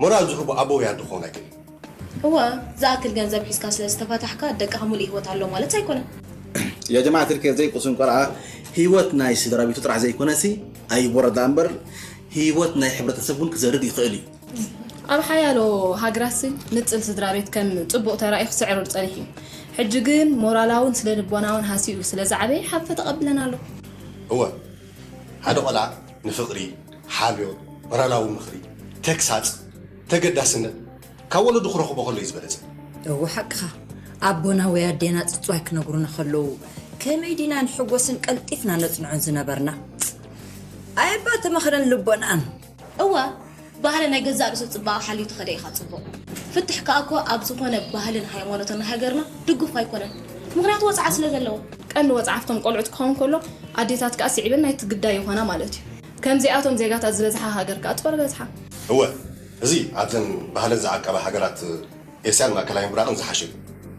ሞራል ዝህቡ ኣቦ ወይ ኣዶ ክኸውን ኣይክእልን። እወ ዝኣክል ገንዘብ ሒዝካ ስለ ዝተፋታሕካ ደቅኻ ሙሉእ ሂወት ኣሎ ማለት ኣይኮነን። يا جماعة الخير زي قصن قرعة هيوت ناي سدرا بيتو ترع زي كونسي أي بورا دامبر هيوت ناي حبرة سبون كزرد يخيلي ኣብ ሓያሎ ሃገራትሲ ንጽል ስድራ ቤት ከም ጽቡቕ ተራእዩ ክስዕረሉ ጸኒሑ እዩ። ሕጂ ግን ሞራላውን ስነ ልቦናውን ሃሲኡ ስለ ዝዓበየ ሓፈ ተቐብለና ኣሎ። እወ ሓደ ቆልዓ ንፍቕሪ፣ ሓልዮት፣ ሞራላዊ ምኽሪ፣ ተግሳጽ፣ ተገዳስነት ካብ ወለዱ ክረኽቦ ከሎ እዩ ዝበለጸ። እወ ሓቅኻ ኣቦና ወይ ኣዴና ጽጽዋይ ክነግሩና ከለዉ ከመይ ዲና ንሕጎስን ቀልጢፍና ነጽንዖን ዝነበርና። ኣየባ እቲ ምኽርን ልቦናን። እወ ባህሊ ናይ ገዛእ ርእሱ ጽባቐ ሓልዩ ተኸደ ኢኻ ጽቡቕ። ፍትሕ ከኣ እኮ ኣብ ዝኾነ ባህልን ሃይማኖትን ናይ ሃገርና ድጉፍ ኣይኮነን። ምኽንያቱ ወጽዓ ስለ ዘለዎ። ቀንዲ ወጽዓ ኣብቶም ቆልዑት ክኸውን ከሎ ኣዴታት ከኣ ስዒበን ናይቲ ግዳይ ይኾና ማለት እዩ። ከምዚኣቶም ዜጋታት ዝበዝሓ ሃገር ከኣ ትፈር በዝሓ። እወ እዚ ኣብዘን ባህለን ዝዓቀባ ሃገራት ኤስያን ማእከላይ ምብራቕን ዝሓሸ እዩ።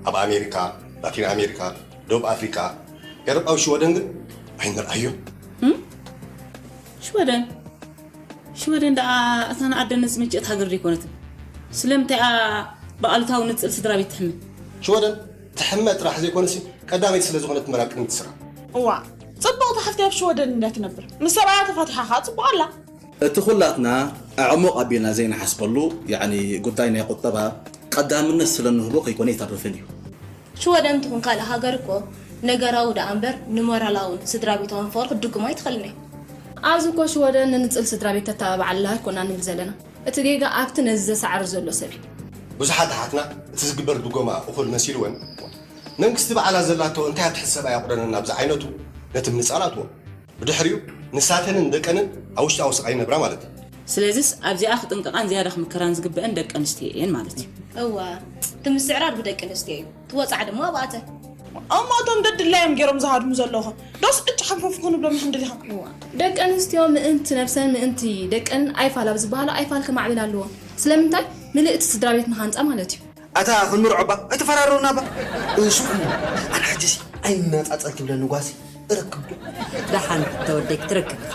ኣብ ኣሜሪካ፣ ላቲን ኣሜሪካ፣ ደቡብ ኣፍሪቃ፣ ኤሮጳዊ ሽወደን ግን ኣይንርኣዮን። ሽወደን ሽወደን ደኣ እታ ንኣደነት ዝምችእት ሃገር ደይኮነትን። ስለምንታይ እያ ብኣሉታዊ ንጽል ስድራ ቤት ትሕመ? ሽወደን ትሕመ ጥራሕ ዘይኮነሲ ቀዳመይቲ ስለ ዝኾነት እምበር ኣብ ቅድሚት ትስራዕ። እዋእ ጽብቕቲ ሓፍተይ ኣብ ሽወደን እንድያ ትነብር ምስ ሰብኣያ ተፋቲሓ ከኣ ጽቡቕ ኣላ። እቲ ኩላትና ኣዕሙቕ ኣቢልና ዘይንሓስበሉ ያዕኒ ጉዳይ ናይ ቁጠባ ቀዳምነት ስለ እንህቦ ከይኮነ ኣይተርፍን እዩ። ሽወደን ትኹን ካልእ ሃገር እኮ ነገራዊ ደኣ እምበር ንሞራላውን ስድራቤታውን ፍቕሪ ክትድጉማ ኣይትኽእልን እያ። ኣብዚ እኮ ሽወደን ንንጽል ስድራቤት ተተባብዕ ኣላ ኣይኮናን ንብል ዘለና። እቲ ጌጋ ኣብቲ ነዚ ዘሳዕርር ዘሎ ሰብ እዩ። ብዙሓት ኣሓትና እቲ ዝግበር ድጎማ እኹል መሲልወን መንግስቲ ባዕላ ዘላቶ እንታይ እያ ትሕሰብ ኣይቑረንን ናብ ዝዓይነቱ ነቲ ምንጻል ኣትዎ። ብድሕሪኡ ንሳተንን ደቀንን ኣብ ውሽጣዊ ስቓይ ይነብራ ማለት እዩ። ስለዚስ ኣብዚኣ ክጥንቀቓን ዝያዳ ክምከራን ዝግበአን ደቂ ኣንስትዮ እየን ማለት እዩ። እወ፣ እቲ ምስዕራር ብደቂ ኣንስትዮ እዩ፣ እቲ ወጽዓ ድማ ኣብኣተን። እሞ እቶም ደድላዮም ገይሮም ዝሃድሙ ዘለዉ ኸ ዶስ ዕጭ ሓንፈፍ ክኾኑ ብሎም ይኽንዲ ዲኻ? ደቂ ኣንስትዮ ምእንቲ ነብሰን ምእንቲ ደቀንን ኣይፋል ኣብ ዝበሃሎ ኣይፋል ከማዕብል ኣለዎ። ስለምንታይ? ምልእቲ ስድራ ቤት ንኻንጻ ማለት እዩ። ኣታ ክንምርዖ እባ ኣይተፈራረሩና እባ። ስምዑኒ ኣነ ሕጂሲ ኣይናጻጸል ትብለኒ ጓሲ እረክብ ዶ? ደሓን ተወደይ ክትረክብ ኢኻ።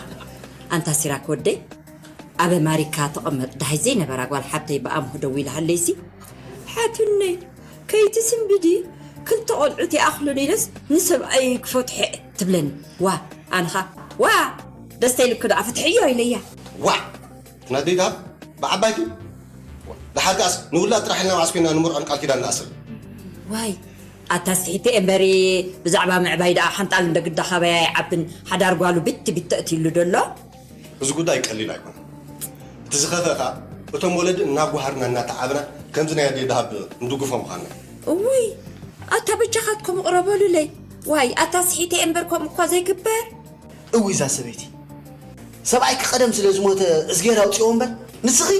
ኣንታ ሲራክ ወደይ ኣብ ኣማሪካ ትቕመጥ ደሃይ ዘይነበራ ጓል ሓብተይ ብኣምሆ ደዊላሃለይሲ ሓትነይ ከይትስንብዲ ክልተ ቆልዑት ይኣኽሉኒ ኢለስ ንሰብኣየይ ክፈትሖ እየ ትብለኒ። ዋ ኣነኻ ዋ ደስታ ኢልኪ ደኣ ፍትሕዮ ኢለያ። ዋእ እቲ ናደይ ደሃብ ብዓባይኪ ደሓር ከኣስ ንውላድ ጥራሕ ኢልና መዓስ ኮይና ንምርዖን ቃል ኪዳን ንኣስር። ዋይ ኣታ ስሒተ እምበሪ ብዛዕባ ምዕባይ ደኣ ሓንጣል እንደ ግዳ ካባያ ይዓብን ሓዳር ጓሉ ብቲ ብቲ ተእትይሉ ደሎ። እዚ ጉዳይ ቀሊል ኣይኮነን። እቲ ዝኸፍአ ከኣ እቶም ወለዲ እናጓሃርና እናተዓብና ከምዚ ናይ ኣደይ ደሃብ ንድግፎ ምዃንና እዩ። እውይ ኣታ በጃኻትኩም እቕረበሉለይ። ዋይ ኣታ ስሒተ እምበር ከምኡ እኳ ዘይግበር። እውይ እዛ ሰበይቲ ሰብኣይኪ ቀደም ስለ ዝሞተ እዝጌር ኣውፅኦ እምበር ንስኺ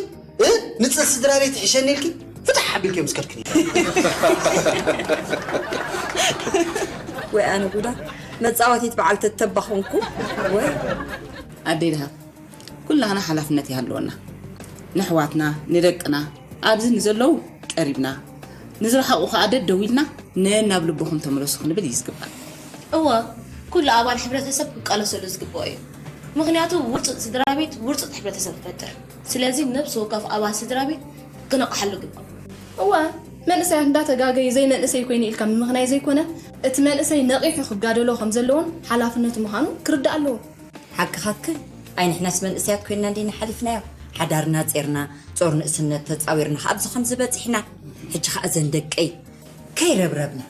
እ ንፅል ስድራ ቤት ይሕሸኒ ኢልኪ ፍትሕ ኣቢልኪ ምስ ከድክኒ። ወይ ኣነ ጉዳ መፃወቲት በዓል ተተባ ኾንኩ ወይ ኣደይ ደሃብ፣ ኩላህና ሓላፍነት ይሃለወና። ንኣሕዋትና፣ ንደቅና፣ ኣብዚ ንዘለዉ ቀሪብና፣ ንዝረሓቑ ኸኣ ደደዊልና ነናብ ልብኹም ተመለሱ ክንብል እዩ ዝግባእ። እወ፣ ኩሉ ኣባል ሕብረተሰብ ክቃለሰሉ ዝግብኦ እዩ። ምኽንያቱ ውርፁፅ ስድራ ቤት ውርፁፅ ሕብረተሰብ ይፈጥር። ስለዚ ነብሲ ወከፍ ኣባል ስድራ ቤት ክነቕሓሉ ይግባእ። እወ፣ መንእሰያት እንዳተጋገዩ ዘይመንእሰይ ኮይኑ ኢልካ ምምኽናይ ዘይኮነ፣ እቲ መንእሰይ ነቒሑ ክጋደሎ ከም ዘለዎን ሓላፍነቱ ምዃኑ ክርዳእ ኣለዎ። ሓቅኻትክን። ኣይ ንሕናስ መንእሰያት ኮይንና እንዲና ሓሊፍናዮ። ሓዳርና ጼርና፣ ጾር ንእስነት ተጻዊርና ኣብዚ ከምዚ በጺሕና። ሕጂ ኸኣ እዘን ደቀይ ከይረብረብና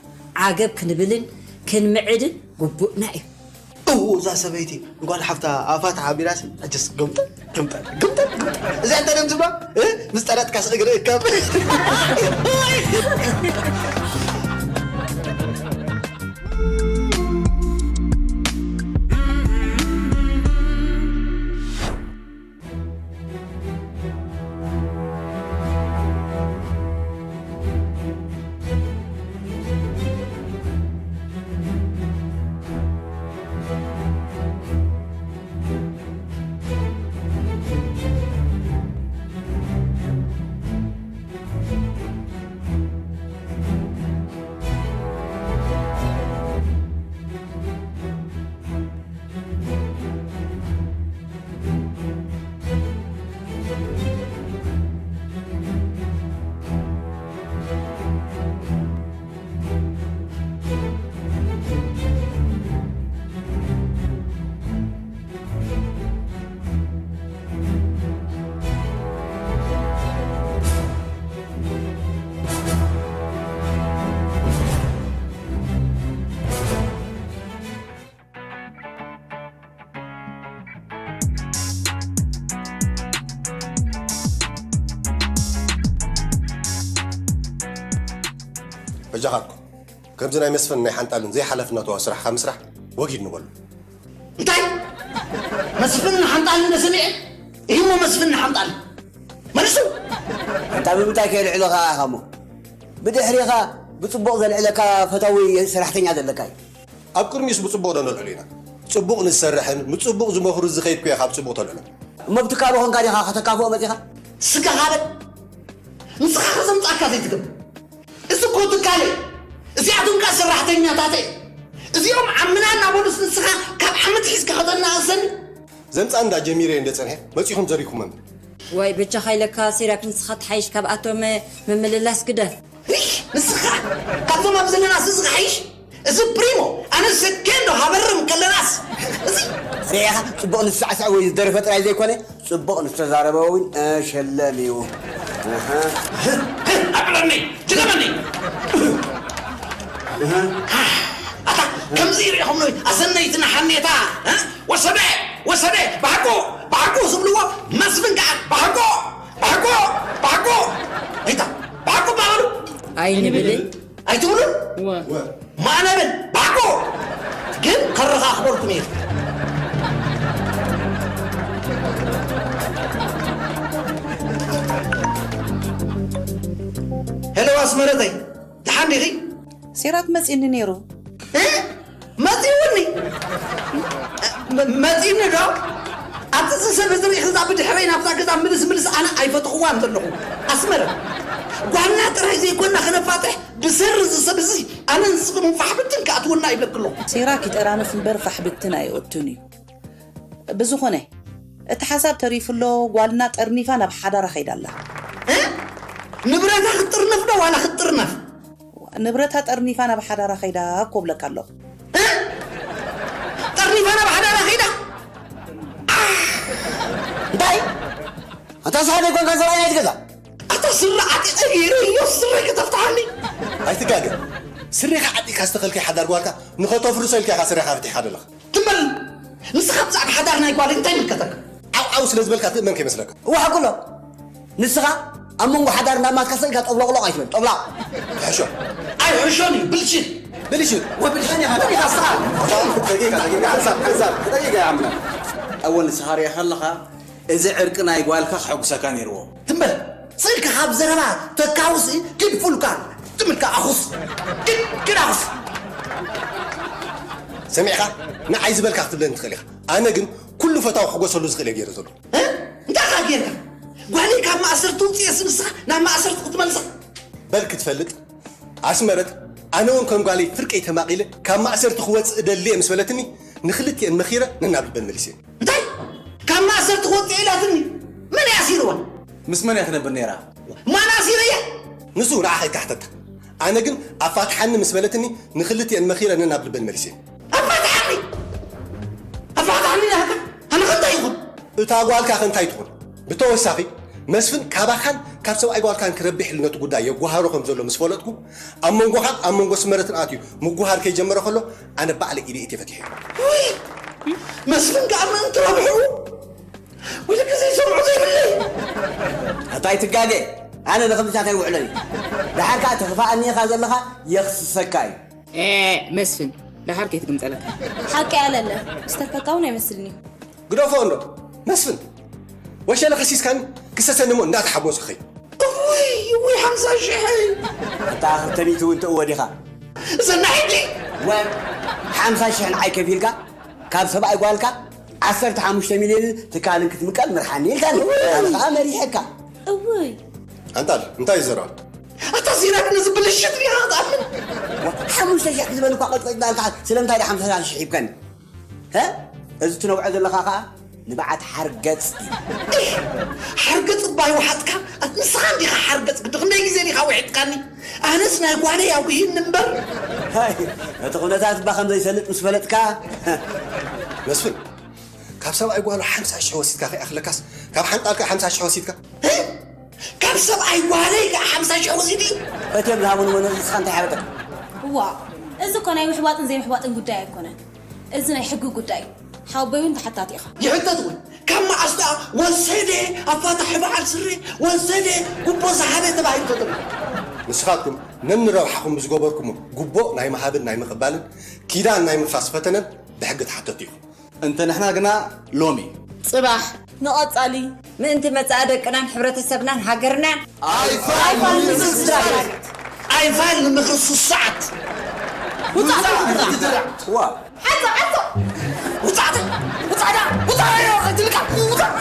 ዓገብ ክንብልን ክንምዕድን ግቡእና እዩ። እው፣ እዛ ሰበይቲ ንጓል ሓፍታ ኣፋ ተሓቢራሲ፣ ኣጀስ ገምጠል፣ ገምጠል፣ ገምጠል፣ ገምጠል። እዚኣ እንታይ ደም ዝብላ? እ? ምስ ጠረጥካስ እግሪ እከብ። በጃኻትኩም፣ ከምዚ ናይ መስፍን ናይ ሓንጣልን ዘይሓላፍነታዊ ስራሕ ካብ ምስራሕ ወጊድ ንበሉ። እንታይ? መስፍን ሓንጣልን እንደ ሰሚዐ? ይህሞ መስፍን ሓንጣልን። መልሱ። ኣንታ ብምንታይ ከየልዕሉኻ ኢኻ እሞ? ብድሕሪኻ ብጽቡቕ ዘልዕለካ ፈታዊ ሰራሕተኛ ዘለካ እዩ። ኣብ ቅድሚኡስ ብጽቡቕ ዶ ነልዕሎ ኢና? ጽቡቕ ንሰርሕን ንጽቡቕ ዝመኽሩ ዝኸይድ ኩያ ካብ ጽቡቕ ተልዕሎ። እሞ ብትካሉ ኾንካ ዲኻ ከተካፍኦ መጺኻ? ስጋ ሃበል። ንስኻ ከዘምጻካ ዘይትገብር። እዚ እኮ ትካለ። እዚኣቶም ከኣ ሰራሕተኛታተይ። እዚኦም ዓምና እናበሉስ ንስኻ ካብ ዓመት ሒዝካ ከተናእሰኒ? ዘምጻ እንዳ ጀሚረ እንደ ጸንሐ መጺኹም ዘሪኩሞ እምበር። ዋይ በጃኻ ኢለካ ሲራክ ንስኻ ትሓይሽ ካብኣቶም ምምልላስ ግደፍ። ሪሕ ንስኻ ካብዞም ኣብ ዘለናስ እዚ ክሓይሽ? እዚ ፕሪሞ ኣነ ሰኬንዶ ሃበርም ከለናስ እዚ ሪኢኻ ጽቡቕ ንሳዕሳዕ ወይ ዝደረፈ ጥራይ ዘይኮነ ጽቡቕ ንዝተዛረበ እውን ሸለም እዩ። ኣቅረኒ ትገበኒ ኣታ ከምዚ ይሪኢኹም ኖይ ኣሰነይትና ሓሜታ ወሰደ ወሰደ ብሓቁ ብሓቁ ዝብልዎ መስፍን ከዓ ብሓቁ ብሓቁ ብሓቁ ይታ ብሓቁ ባበሉ ኣይንብልን ኣይትብሉን እወ። ማዕለምን ባኮ ግን ከረኻኽበልኩም እየ። ሄሎ ኣስመረተይ፣ ደሓን ዲኺ? ሲራክ መጺኒ ነይሩ። እ? መጺውኒ? መ-፣ መጺኒ ዶ? ኣቲ እዚ ሰብ እዚ ርኢኺ እዛ ብድሕረይ ናብዛ ገዛ ምልስ ምልስ ኣነ ኣይፈትኽዋን ዘለኹ። ኣስመረ፣ ጓልና ጥራይ ዘይኮና ክነፋትሕ ብሰሪ እዚ ሰብ እዚ ኣነ ንስኺ ፋሕብትን ክኣትወና ይብለኪ ኣለኹ። ሲራክ ይጠራንፍ እምበር ፋሕብትን ኣይኦቱን እዩ። ብዝኾነ፣ እቲ ሓሳብ ተሪፉ ኣሎ፣ ጓልና ጠርኒፋ ናብ ሓዳራ ከይዳ ኣላ። እ? ንብረታ ክትጥርነፍ ዶ ዋላ ክትጥርነፍ? ንብረታ ጠርኒፋ ናብ ሓዳራ ከይዳ እኮ እብለካ ኣለኹ። እ? ጠርኒፋ ናብ ሓዳራ ከይዳ? እንታይ? ኣታ ሰሓደ ኮንካ ሰብኣይ ናይቲ ገዛ። ኣታ ስረ ዓጢቐ ገይረ እዮ ስረ ከተፍትሓኒ። ኣይትጋገ። ስሬኻ ዓጢቕካ ዝተኸልከይ ሓዳር ጓልካ ንኸተፍርሶ ኢልካ ኢኻ ስሬኻ ፈቲሕካ ዘለኻ። ትም በል። ንስኻ ብዛዕባ ሓዳር ናይ ጓለይ እንታይ ይምልከተካ? ዓው ዓው ስለ ዝበልካ ትእመን ከይመስለካ። እወ ሓቁ ኣሎ። ንስኻ ኣብ መንጎ ሓዳር ናብ ማትካ ስቕ ኢልካ ጦብሎቕሎቕ ኣይትበል። ጦብላቕ። ሕሾ። ኣይሕሾን እዩ፣ ብልሽት። ብልሽት። ወብልሽት ኢኻ። መን ኢኻ ንስኻ? ተጊጋ፣ ተጊጋ፣ ሓንሳብ፣ ሓንሳብ። ተጊጋ ይኣምና። ኣወል ንስኻ ርኢኻ ኣለኻ፣ እዚ ዕርቂ ናይ ጓልካ ከሐጉሰካ ነይርዎ። ትም በል። ስቕ ኢልካ ካብ ዘረባ ተካውሲ ግድፉልካ። ትም ኢልካ ኣኹስ። ግድ፣ ግድ ኣኹስ። ሰሚዕኻ? ንዓይ ዝበልካ ክትብለኒ ትኽእል ኢኻ። ኣነ ግን ኩሉ ፈታዊ ክሕጎሰሉ ዝኽእል እየ ገይረ ዘሎ። እ? እንታይ ኢኻ ጌርካ? ጓለይ ካብ ማእሰርቲ ውፅኤስ ንስኻ ናብ ማእሰርቲ ክትመልሳ? በል ክትፈልጥ ኣስመረት፣ ኣነ እውን ከም ጓለይ ፍርቀይ ተማቒለ ካብ ማእሰርቲ ክወፅእ እደሊ እየ ምስ በለትኒ፣ ንክልቲኤን መኺረ ነናብ ልበን መሊሰ። እንታይ? ካብ ማእሰርቲ ክወፅእ ኢላትኒ? መን እዩ ኣሲርዋ? ምስ መን እያ ትነብር ነይራ? ማን ኣሲረያ? ንሱ ንዓኻ ይካሕተካ። ኣነ ግን ኣፋትሓኒ ምስ በለትኒ ንክልቲኤን መኺረ ነናብ ልበን መሊሰ። ኣፋትሓኒ! ኣፋትሓኒ ናካ! ኣነ ከ እንታይ ይኹን? እታ ጓልካ ከ እንታይ ትኹን? ብተወሳኺ መስፍን ካባኻን ካብ ሰብኣይ ጓልካን ክረብሕ ኢሉ ነቲ ጉዳይ የጓሃሮ ከም ዘሎ ምስ ፈለጥኩ፣ ኣብ መንጎኻን ኣብ መንጎ ስመረትን ኣትዩ ምጉሃር ከይጀመረ ከሎ ኣነ ባዕለይ ኢደ ኢደ ፈቲሐ። ውይ! መስፍን ከኣ ምእንቲ ረብሕኡ ወይ ልክ ዘይሰምዖ ዘይብለይ። ኣታ ኣይትጋገ፣ ኣነ ንኽምሻት ኣይውዕሎን እዩ። ደሓር ከኣ ትኽፋኣኒ ኢኻ ዘለኻ፣ የኽስሰካ እዩ። ኤ፣ መስፍን፣ ደሓር ከይትግምጠለካ። ሓቂ ኣለለ፣ ዝተርፈካ እውን ኣይመስልን እዩ። ግደፎ እንዶ፣ መስፍን፣ ወሸለ ከሲስካኒ ክሰሰኒ እሞ እንዳተሓጎሰ ኸይ። እውይ፣ እውይ፣ ሓምሳ ሽሕ። ኣታ ክልተ ሚእቲ እውን ትእወ ዲኻ? ዘና ሕጂ። ወ-፣ ሓምሳ ሽሕ ንዓይ ከፊልካ፣ ካብ ሰብኣይ ጓልካ ዓሰርተ ሓሙሽተ ሚልዮን ትካልን ክትምቀል ምርሓኒ ኢልካኒ። ኣነ ኸኣ መሪሐካ። እውይ። ኣንታ እንታይ እዩ ዘረባ? ኣታ ሲራክ ነዚ ብልሽት ዲኻ ክትኣምን? ሓሙሽተ ሽሕ ክዝበል እኳ ቀጥቂጥናልካ፣ ስለምንታይ ዳ ሓምሳ ሽሕ ሂብከኒ? ሀ? እዚ ትነብዖ ዘለኻ ኸኣ ንብዓት ሓርገጽ እዩ። ሓርገጽ እባ ይውሓጥካ? ንስኻ እንዲኻ ሓርገጽ፣ ግዲ ክንደይ ግዜ ዲኻ ውሒጥካኒ? ኣነስ ናይ ጓለይ ኣጉሂኒ እምበር። ሃይ፣ እቲ ኩነታት እባ ከም ዘይሰልጥ ምስ ፈለጥካ። መስፍን፣ ካብ ሰብኣይ ጓሉ ሓምሳ ሽሕ ወሲድካ ከይኣኽለካስ፣ ካብ ሓንጣልካ ሓምሳ ሽሕ ወሲድካ? እ? ካብ ሰብኣይ ጓለይ ከኣ ሓምሳ ሽሕ ወሲዱ እዩ? እትዮም ዝሃቡኒ እሞ ንስኻ እንታይ ሓረጠካ? እዋ፣ እዚ እኮ ናይ ምሕባጥን ዘይምሕባጥን ጉዳይ ኣይኮነን። እዚ ናይ ሕጊ ጉዳይ እዩ። ሓወቦይ እውን ተሓታቲ ኢኻ። ይሕተት እውን። ካብ መዓስ ደኣ ወሰደ ኣፋታሒ በዓል ስረ፣ ወሰደ ጉቦ ዝሃበ ተባሂሉ ተጠርጢሩ? ንስኻትኩም ነንረብሓኹም ብዝገበርኩሞ ጉቦ ናይ ምሃብን ናይ ምቕባልን ኪዳን ናይ ምፍራስ ፈተነን ብሕጊ ተሓተቲ ኢኹም። እንተ ንሕና ግና ሎሚ። ጽባሕ። ንቐጻሊ። ምእንቲ መጻኢ ደቅናን ሕብረተሰብናን ሃገርናን። ኣይፋል ንምምስራት። ኣይፋል ንምምስራት። ውጻእ። ዋ። ዓጾ፣ ዓጾ። ውጻእ፣ ውጻእ፣ ውጻእ፣ ውጻእ።